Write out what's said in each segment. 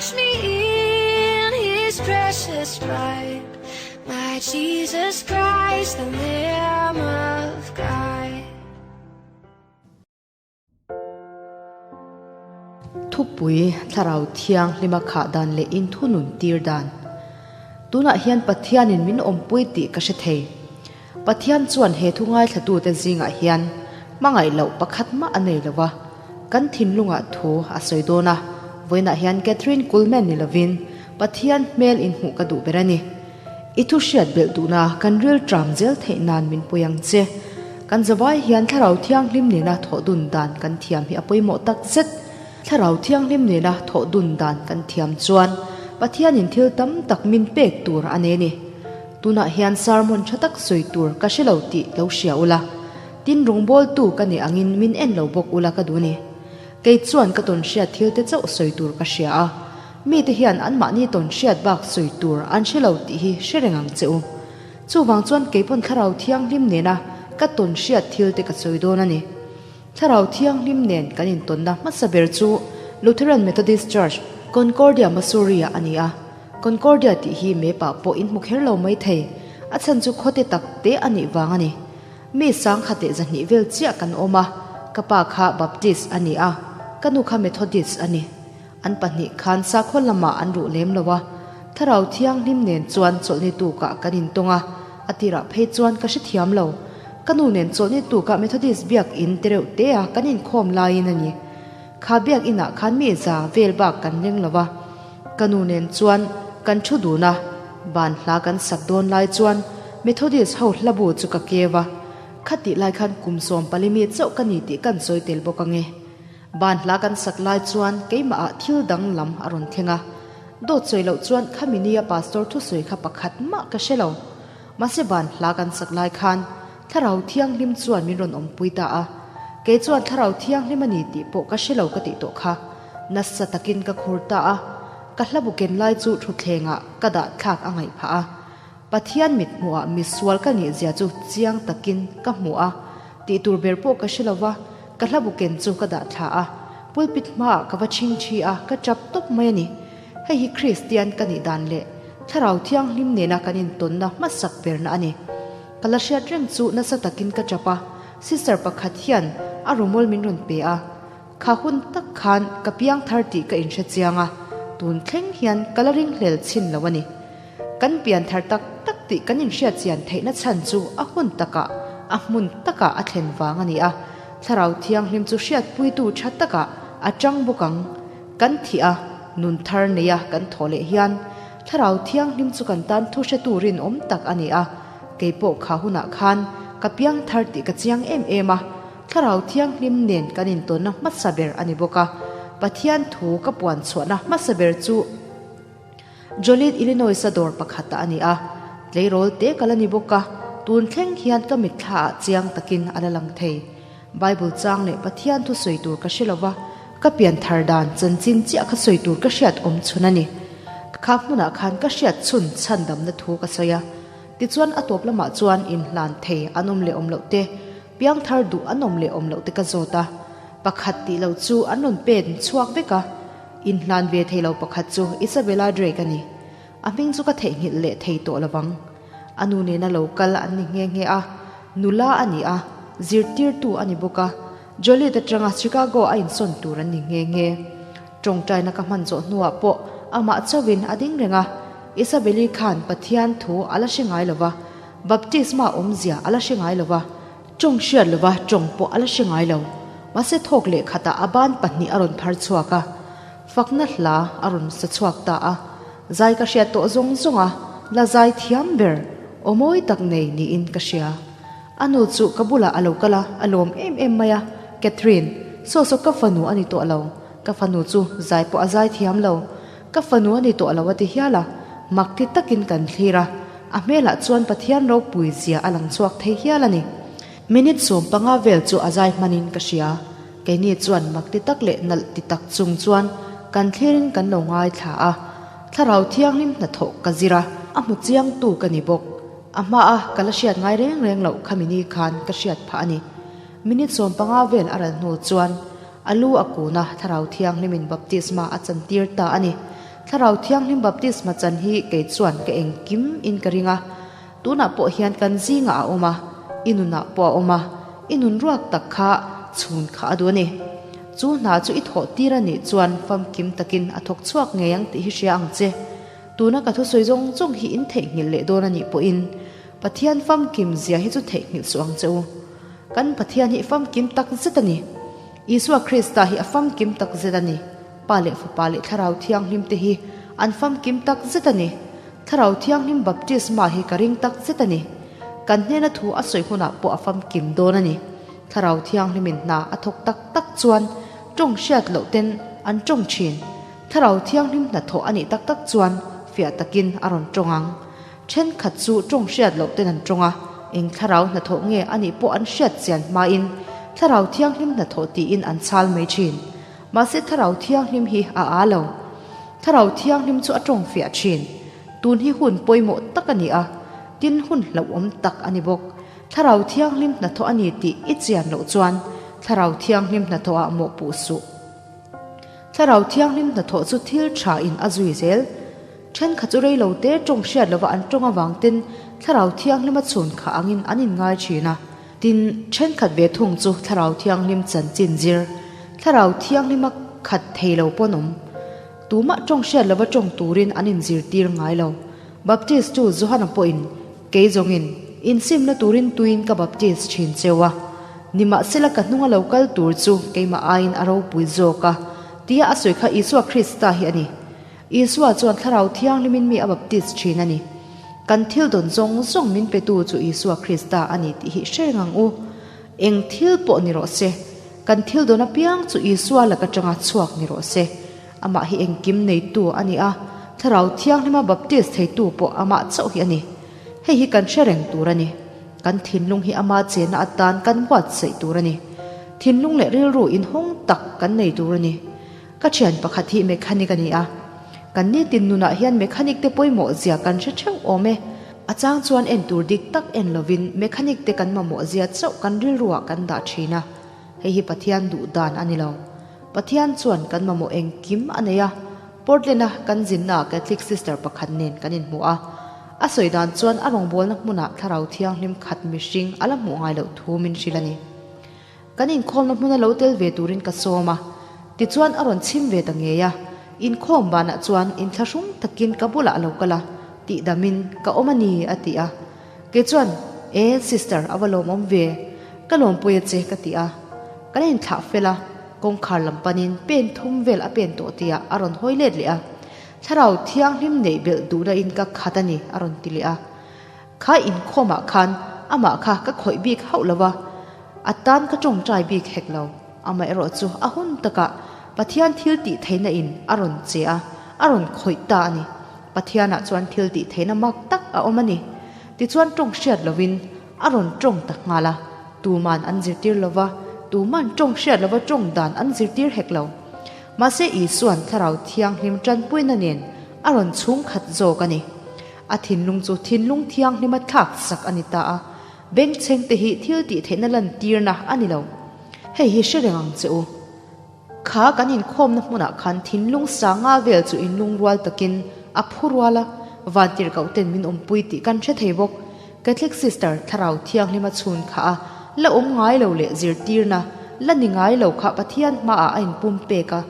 Wash me in his precious blood. My Jesus Christ, the Lamb of God. Thupui Thlarau Thianghlima khah dan leh inthunun tir dan. Tunah hian Pathianin min awmpui tih ka hre thei. Pathian chuan he thu ngaithlatute zingah hian hmangaih loh pakhat mah a nei lo va, kan thinlungah thu a sawi dawn a. Vawiinah hian Kathryn Kuhlman ni lovin Pathian hmel inhmuh ka duh ber a ni. I thu hriat belh duhna kan ril tram zel theih nan min pui ang che. Kan zavai hian Thlarau Thianghlim nena thawh dun dan kan thiam hi a pawimawh tak zet. Thlarau Thianghlim nena thawh dun dan kan thiam chuan Pathianin thil tam tak min pek tur a nei a ni. Tunah hian sermon tha tak sawi tur ka hre lo tih lo hria ula, tin rawngbawltu ka nih angin min en lo bawk ula ka duh ni. Kei chuan ka tawn hriat thil te chauh sawi tur ka hria a, mite hian anmahni tawn hriat bak sawi tur an hre lo tih hi hre reng ang che u. Chuvang chuan keipawn Thlarau Thianghlim nena ka tawn hriat thil te ka sawi dawn a ni. Thlarau Thianghlim nen kan intawnna hmasa ber chu Lutheran Methodist Church, Concordia, Missouri-ah a ni a. Concordia tih hi map-ah pawh in hmu kher lo mai thei, a chhan chu khawte tak te a nih vang a ni. Mi sangkhat leh zahnih vel chiah kan awm a, ka pa kha Baptist a ni a, ka nu kha Methodist a ni. An pahnih khan sakhaw lamah an ruh lem lo a, Thlarau Thianghlim nen chuan chawlhni tukah kan intawng a, a tirah phei chuan ka hrethiam lo. Ka nu nen chawlhni tukah Methodist biakin te reuh te a kan inkhawm laiin a ni. Kha biakinah khan mi za vel bak kan leng lo a, ka nu nen chuan kan thu dun a, ban hla kan sak dawn lai chuan Methodist ho hlabu chu ka keu a, khatih lai khan kum 14 chauh ka ni tih kan sawi tel bawk ange. Ban hla kan sak lai chuan keimah ah thil dang lam a rawn thleng a, dawt sawi loh chuan khami nia pastor thusawi kha pakhat mah ka hre lo. Mahse ban hla kan sak lai khan Thlarau Thianghlim chuan min rawn awmpui ta a, kei chuan Thlarau Thianghlim a ni tih pawh ka hre lo ka tih tawh kha nasa takin ka khur ta a, ka hla bu ken lai chu thutthlengah ka dah thlak a ngaih phah a. Pathian mit hmuhah misual ka nih zia chu chiang takin ka hmu a, tih tur ber pawh ka hre lo va, ka hla bu ken chu ka dah thla a, pulpit hmaah ka va chhing thi a, ka tap tawp mai a ni. Hei hi Kristian ka nih dan leh Thlarau Thianghlim nena kan intawnna hmasak berna a ni. Ka la hriat reng chu nasa takin ka tap a, sister pakhat hian a rumol min rawn pe a, kha hun tak khan ka piang thar tih ka inhre chiang a, tun thleng hian ka la ringhlel chhin lo a ni. Kan pian thar tak tak tih kan inhriat chian theihna chhan chu a hun takah, a hmun takah a thlen vang a ni a, Thlarau Thianghlim chu hriatpuitu tha takah a tang bawk ang. Kan thih a, nun thar neia kan thawh leh hian Thlarau Thianghlim chu kan tan thu hretu rinawm tak a ni a, kei pawh kha hunah khan ka piang thar tih ka chiang em em a, Thlarau Thianghlim nen kan intawnna hmasa ber a ni bawk a, Pathian thu ka puan chhuahna hmasa ber chu Joliet, Illinois-a dawr pakhatah a ni a, tleirawl te ka la ni bawk a, tun thleng hian ka mitthlaah chiang takin a la lang thei. Bible chang leh Pathian thu sawi tur ka hre lo va, ka pian thar dan chanchin chiah kha sawi tur ka hriat awm chhun a ni. Kha hmunah khan ka hriat chhun chhandamna thu ka sawi a. Tichuan a tawp lamah chuan inhlan thei an awm leh awm loh te, piang thar duh an awm leh awm loh te ka zawt a. Pakhat tih loh chu an rawn pen chhuak vek a. Inhlan ve thei lo pakhat chu Isabella Drake a ni. A hming chu ka theihnghilh leh thei tawh lo vang. A nu nena lo kal an ni nghe nghe a, nula a ni a, zirtirtu a ni bawk a, Joliet atanga Chicago a insawn tur an ni nghe nghe. Tawngtaina ka hman zawh hnuah pawh amah chauhin a ding reng a, Isabeli khan Pathian thu a la hre ngai lo va, baptisma awmzia a la hre ngai lo va, tawng hriat lo va tawng pawh a la hre ngai lo. Mahse thawk leh khatah a ban pahnih a rawn phar chhuak a, fakna hla a rawn sa chhuak ta a. Zai ka hriat tawh zawng zawng a, la zai thiam ber, aw mawi tak nei niin ka hria. A nu chu ka bulah a lo kal a, a lawm em em mai a, Catherine, saw saw ka fanu a ni tawh lo, ka fanu chu zai pawh a zai thiam lo, ka fanu a ni tawh lo a ti hial a, mak ti takin kan thlir a, a hmelah chuan Pathian ropui zia a lang chhuak thei hial a ni. Minute 15 vel chu a zai hmanin ka hria. Keini chuan mak ti tak leh nalh ti tak chung chuan kan thlirin kan lo ngaithla a, Thlarau Thianghlim hnathawh ka zir a, a hmu chiangtu ka ni bawk. A hmaa ka la hriat ngai reng reng loh khami ni khan ka hriat phah a ni. Minute 15 vel a ral hnu chuan a lu a kun a, Thlarau Thianghlimin baptisma a chantir ta a ni. Thlarau Thianghlim baptisma chan hi kei chuan ka engkim in ka ring a. Tunah pawh hian kan zingah a awm a, i nunah pawh a awm a, i nun ruak tak kha chhun kha a duh a ni. Chu hna chu i thawh tir a nih chuan famkim takin a thawk chhuak ngei ang tih hi hria ang che. Tuna ka thusawi zawng zawng hi in theihnghilh leh dawn a nih pawhin Pathian famkim zia hi chu theihnghilh suh ang che u. Kan Pathian hi famkim tak zet a ni. Isua Krista hi a famkim tak zet a ni. Pa leh Fapa leh Thlarau Thianghlim te hi an famkim tak zet a ni. Thlarau Thianghlim baptisma hi ka ring tak zet a ni. Kan hnena thu a sawi hunah pawh a famkim dawn a ni. Thlarau Thianghlimin hna a thawk tak tak chuan tawng hriat loh ten an tawng thin. Thlarau Thianghlim hnathawh a nih tak tak chuan fiah takin a rawn tawng ang. Thenkhat chu tawng hriat loh ten an tawng a, eng thlarau hnathawh nge a nih pawh an hriat chian hmain Thlarau Thianghlim hnathawh tiin an chhal mai thin. Mahse Thlarau Thianghlim hi a aa lo. Thlarau Thianghlim chu a tawng fiah thin. Tun hi hun pawimawh tak a ni a, tin hun hlauhawm tak a ni bawk. Thlarau Thianghlim hnathawh a ni tih i chian loh chuan Thlarau Thianghlim hnathawh ah mawhpuh suh. Thlarau Thianghlim hnathawh chu thil tha in a zui zel. Thenkhat chu reilo te tawng hriat lova an tawng avang ten Thlarau Thianghlim a chhun khah angin an inngai thin a. Tin, thenkhat ve thung chu Thlarau Thianghlim chanchin zir, Thlarau Thianghlima khat thei lo pawn awm. Tumah tawng hriat lova tawng turin an inzirtir ngai lo. Baptist tu Johana pawhin, Kei zawngin, insimna turin tuin ka baptist thin cheu a. Nimahsela ka hnunga lo kal tur chu keimah aiin a ropui zawk a, tia a sawi kha Isua Krista hi a ni. Isua chuan Thlarau Thianghlimin mi a baptist thin a ni. Kan thil dawn zawng zawng min petu chu Isua Krista a ni tih hi hre reng ang u. Eng thil pawh ni rawh se, kan thil dawn apiang chu Isua lak atanga chhuak ni rawh se. Amah hi engkim neitu a ni a, Thlarau Thianghlima baptist theitu pawh amah chauh hi a ni. Hei hi kan hre reng tur a ni. Kan thinlung hi ama chenna atan kan buatsaih tur a ni. Thinlung leh rilru inhawng tak kan nei tur a ni. Ka thian pakhat hi mechanic a ni a, kan nitin nunah hian mechanic te pawimawh zia kan hre theuh awm e. A chang chuan en tur dik tak en lovin mechanic te kan mamawh zia chauh kan rilruah kan dah thin a, hei hi Pathian duh dan a ni lo. Pathian chuan kan mamawh engkim a nei a, Portland-a kan zinnaah Catholic sister pakhat nen kan inhmu a, a sawi dan chuan a rawngbawlna hmunah Thlarau Thianghlim khat mihring a la hmuh ngai loh thu min hrilh a ni. Kan inkhawmna hmuna lo tel ve turin ka sawm a, tichuan a rawn chhim ve ta ngei a. Inkhawm banah chuan inthlahrung takin ka bulah a lo kal a, tihdamin ka awm a ni a ti a. Kei chuan, E, sister, a va lawmawm ve, ka lawmpui a che ka ti a. Kan inthlah fel a, kawngkhar lam panin pen thum vel a pen tawh tihah a rawn hawi let leh a. Thlarau thianghlim neih belh duhna in ka khat a ni a rawn ti leh a. Kha inkhawmah khan amah kha ka khawih bik hauh lo a, a tan ka tawngtai bik hek lo. Amaherawh chu a hun takah Pathian thil tih theihna in a rawn che a, a rawn khawih ta a ni. Pathianah chuan thil tih theihna mak tak a awm a ni. Tichuan tawng hriat lovin a rawn tawng ta nghal a, tuman an zirtir lo va, tuman tawng hriat lova tawng dan an zirtir hek lo. Mahse Isuan Thlarau Thianghlim tanpuina nen a rawn chhungkhat zawk a ni. A thinlung chu thinlung thianghlima thlak sak a ni ta a, bengchheng te hi thil tih theihna lantirna a ni lo. Hei hi hre reng ang che u. Kha kan inkhawmna hmunah khan thinlung sanga vel chu inlungrual takin a phu rual a, vantirhkoh ten min awmpui tih kan hre thei bawk. Catholic Sister Thlarau Thianghlima chhun kha a la awm ngai lo leh zirtirna la ni ngai lo kha Pathian hmaah a inpumpek a,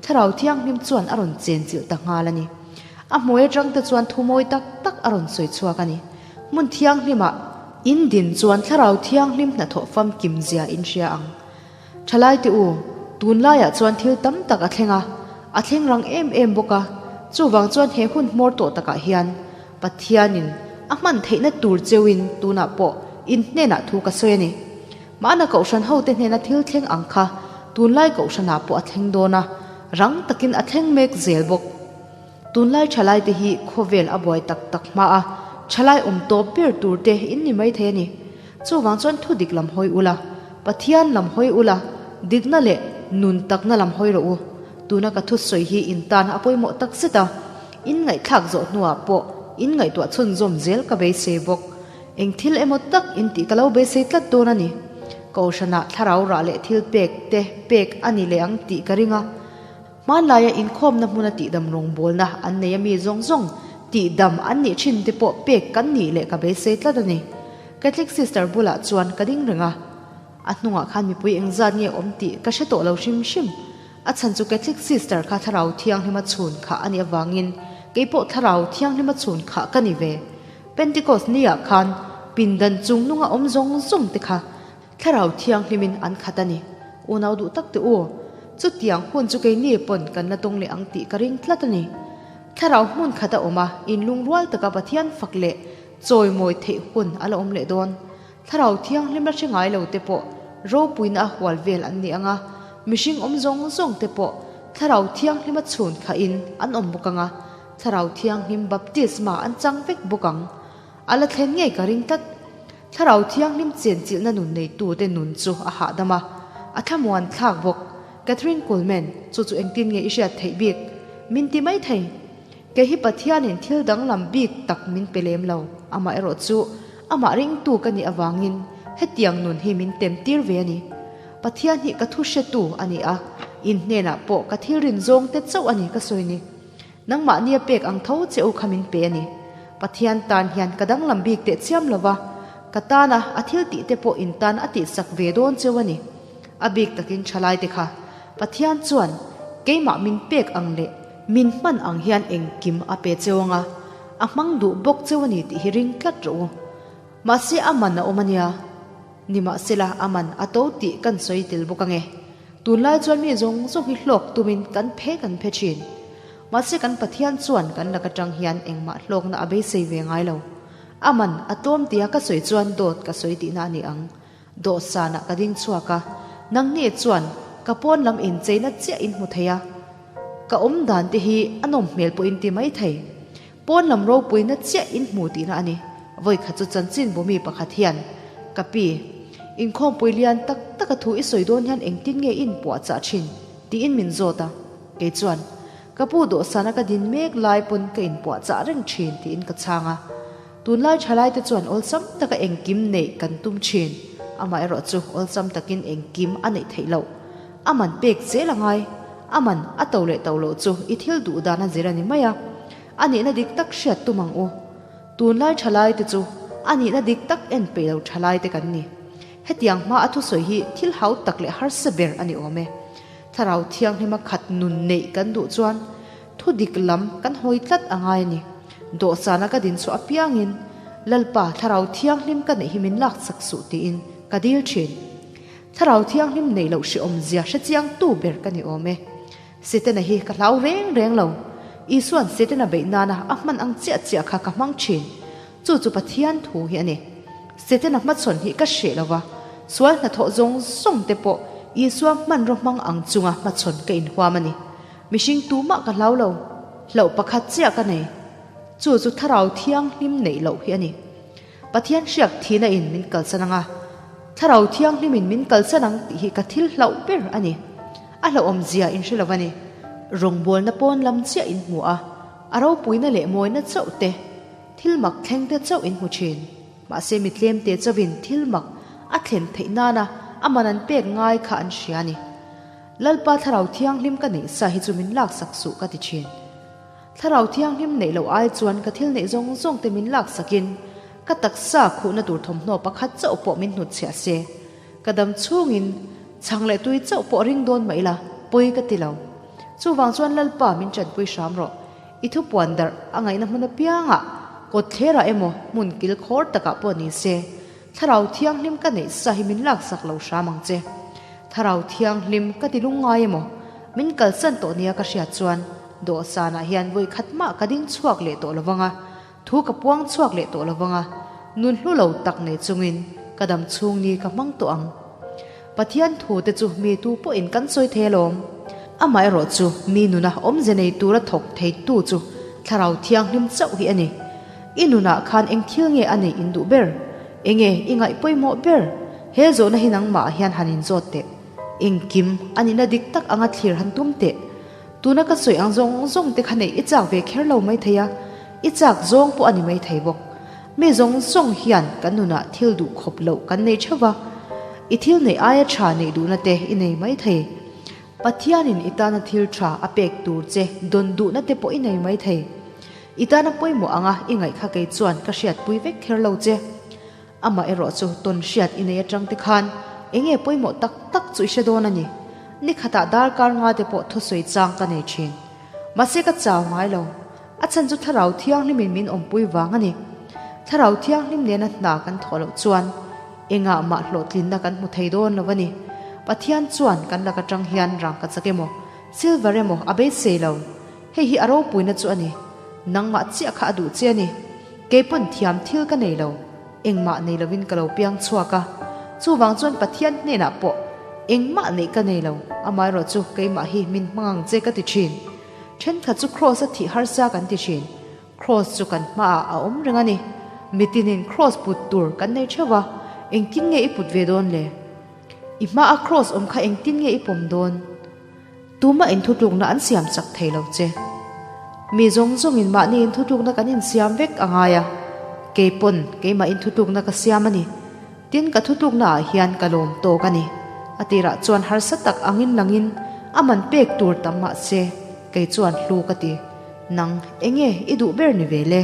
Thlarau Thianghlim chuan a rawn chenchilh ta nghal a ni. A hmuai atang te chuan thu mawi tak tak a rawn sawi chhuak a ni. Hmun thianghlimah in din chuan Thlarau Thianghlim hnathawh famkim zia in hria ang. Thalai te u, tunlaiah chuan thil tam tak a thleng a, a thleng rang em em bawk a, chuvang chuan he hun hmawr tawh takah hian Pathianin a hman theihna tur cheuin tunah pawh in hnenah thu ka sawi a ni. Mahna kohhran hote hnena thil thleng ang kha tunlai kohhranah pawh a thleng dawn a, rang takin a thleng mek zel bawk. Tunlai thalai te hi khawvel a buai tak tak hma a, thalai awm tawp ber tur te in ni mai thei a ni. Chuvang chuan thu dik lam hawi ula, Pathian lam hawi ula, dikna leh nun takna lam hawi rawh u. Tuna ka thusawi hi in tan a pawimawh tak zet a, in ngaihthlak zawh hnuah pawh in ngaihtuah chhunzawm zel ka beisei bawk. Eng thil emaw tak in tih ka lo beisei tlat dawn a ni. Kohhranah thlarau rah leh thil pek te pek a ni leh ang tih ka ring a. Hmanlaia inkhawmna hmuna tihdam rawngbawlna an nei a mi zawng zawng tihdam an nih thin te pawh pek kan nih leh ka beisei tlat a ni. Catholic Sister bulah chuan ka ding reng a. A hnungah khan mipui engzat nge awm tih ka hre tawh lo hrim hrim. A chhan chu Catholic Sister kha Thlarau Thianghlima chhun kha a nih avangin kei pawh Thlarau Thianghlima chhun kha ka ni ve. Pentecost ni ah khan pindan chung nunga awm zawng zawng te kha Thlarau Thianghlimin an khat a ni. Unau duh tak te u, chutiang hun chu keini pawn kan la tawng leh ang tih ka ring tlat a ni. Thlarau hmun khat a awm a, inlungrual taka Pathian fak leh chawimawi theih hun a la awm leh dawn. Thlarau Thianghlim la hre ngai lo te pawh ropuina a hual vel an ni ang a, mihring awm zawng zawng te pawh Thlarau Thianghlima chhun khahin an awm bawk ang a, Thlarau Thianghlim baptisma an chang vek bawk ang. A la thlen ngei ka ring tlat. Thlarau Thianghlim chenchilhna nun neitute nun chu a hahdam a, a thlamuan thlak bawk. Kathryn Kuhlman, chu chu engtin nge i hriat theih bik? Min ti mai thei. Kei hi Pathianin thil danglam bik tak min pe lem lo, amaherawh chu amah ringtu ka nih avangin hetiang nun hi min tem tir ve a ni. Pathian hi ka thu hretu a ni a, in hnenah pawh ka thil rin zawng te chauh a ni ka sawi ni. Nangmahnia pek ang tho che u kha min pe a ni. Pathian tan hian ka danglam bik teh chiam lo va, ka tana a thil tih te pawh in tan a tihsak ve dawn cheu a ni. A bik takin thalaite kha Pathian chuan keimah min pek ang leh min hman ang hian engkim a pe cheu anga, a hmang duh bawk cheu a ni tih hi ring tlat rawh u. Mahse a man a awm a nia. Nimahsela a man a to tih kan sawi tel bawk ange. Tunlai chuan mi zawng zawng hi hlawk tumin kan phe kan phe thin. Mahse kan Pathian chuan kan lak atang hian engmah hlawkna a beisei ve ngai lo. A man a tlawm tia ka sawi chuan dawt ka sawi tihna a ni ang. Dawhsanah ka ding chhuak a, nangni chuan ka pawn lam incheina chiah in hmu thei a, ka awm dan te hi a nawm hmel pawh in ti mai thei. Pawn lam ropuina chiah in hmu tihna a ni. Vawikhat chu chanchin bawmi pakhat hian, Ka pi, inkhawmpui lian tak taka thu i sawi dawn hian engtin nge i inpuahchah thin? tiin min zawt a. Kei chuan, Ka pu dawhsana ka din mek lai pawn ka inpuahchah reng thin tiin ka chhang a. Tunlai thalaite chuan awlsam taka engkim neih kan tum thin. Amaherawhchu awlsam takin engkim a neih theih loh. A man pek zel a ngai. A man a to leh to loh chu i thil duh dan a zir a ni mai a. A nihna dik tak hriat tum ang u. Tunlai thalaite chu a nihna dik tak en peih lo thalaite kan ni. Hetiang hma a thusawi hi thil hau tak leh harsa ber a ni awm e. Thlarau Thianghlima khat nun neih kan duh chuan thu dik lam kan hawi tlat a ngai a ni. Dawhsana ka din chhuah apiangin, Lalpa, Thlarau Thianghlim ka neih hi min laksak suh tiin ka dil thin. Thlarau Thianghlim neih loh hrehawm zia hre chiang tu ber ka ni awm e. Setana hi ka hlau reng reng lo. Isua'n Setana beih nana a hman ang chiah chiah kha ka hmang thin. Chu chu Pathian thu hi a ni. Setana hmachhawn hi ka hreh lo va, sual hnathawh zawng zawng te pawh Isua hmanraw hmang ang chunga hmachhawn ka inhuam a ni. Mihring tumah ka hlau lo. Hlauh pakhat chiah ka nei. Chu chu Thlarau Thianghlim neih loh hi a ni. Pathian hriak thihna in min kalsan ang a, Thlarau Thianghlim in min kalsan ang tih hi ka thil hlauh ber a ni. A hlauhawm zia in hre lo a ni. Rawngbawlna pawn lam chiah in hmu a, a ropuina leh mawina chauh te, thil mak thleng te chauh in hmu thin. Mahse mi tlemte chauhin thil mak a thlen theih nana a man an pek ngai kha an hria a ni. Lalpa Thlarau Thianghlim ka neih sa hi chu min laksak suh ka ti thin. Thlarau Thianghlim neih loh ai chuan ka thil neih zawng zawng te min laksakin ka taksa khuhna tur thawmhnaw pakhat chauh pawh min hnutchhiah se. Ka dam chhungin chhang leh tui chauh pawh ring dawn mah ila pawi ka ti lo. Chuvang chuan Lalpa min tanpui hram rawh. I thupuan darh a ngaihna hmun apiangah kawtthlerah emaw hmun kil khawr takah pawh ni se Thlarau Thianghlim ka neih sa hi min laksak lo hram ang che. Thlarau Thianghlim ka ti lungngai emaw min kalsan tawh nia ka hriat chuan dawhsanah hian vawi khat mah ka ding chhuak leh tawh lovang a, thu ka puang chhuak leh tawh lovang a, nun hlu lo tak nei chungin ka dam chhung ni ka hmang tawh ang. Pathian thu te chu mi tu pawhin kan sawi thei alawm. Amaherawh chu mi nuna awmze nei tura thawk thei tu chu Thlarau Thianghlim chauh hi a ni. I nunah khan eng thil nge a neih in duh ber? Enge i ngaih pawimawh ber? He zawhna hi nangmah hian han inzawt teh. Engkim a nihna dik tak anga thlir han tum teh. Tuna ka sawi ang zawng zawng te kha neih i chak ve kher lo mai thei a, i chak zawng pawh a ni mai thei bawk. Mi zawng zawng hian kan nunah thil duh khawp loh kan nei theuh va, i thil neih aia tha neih duhna te i nei mai thei. Pathianin i tana thil tha a pek tur che dawn duhna te pawh i nei mai thei. I tana pawimawh anga i ngaih kha kei chuan ka hriatpui vek kher lo che. Amah erawh chu tawn hriat i nei atang te khan enge pawimawh tak tak chu i hre dawn a ni. Ni khatah darkar nga te pawh thusawi chang ka nei thin. Mahse ka chau ngai lo. A chhan chu Thlarau Thianghlimin min awmpui vang a ni. Thlarau Thianghlim nena hna kan thawh loh chuan engah mah hlawhtlinna kan hmu thei dawn lo a ni. Pathian chuan kan lak atang hian rangka chak emaw, silver emaw a beisei lo. Hei hi a ropuina chu a ni. Nangmah chiah kha a duh che a ni. Kei pawn thiam thil ka nei lo. Engmah nei lovin ka lo piang chhuak a. Chuvang chuan Pathian hnenah pawh engmah neih ka nei lo. Amaherawh chu keimah hi min hmang ang che ka ti thin. Thenkhat chu Kraws a thih harsa kan ti thin. Kraws chu kan hmaah a awm reng a ni. Mitinin Kraws put tur kan nei theuh a, engtin nge i put ve dawn le? I hmaa Kraws awm kha engtin nge i pawm dawn? Tumah inthutlukna an siam chak thei lo che. Mi zawng zawngin mahni inthutlukna kan insiam vek a ngai a, kei pawn keimah inthutlukna ka siam a ni. Tin, ka thutlukna ah hian ka lawm tawk a ni. A tirah chuan harsa tak angin langin a man pek tur tam mah se, kei chuan hlu ka ti. Nang, enge i duh ber ni ve le?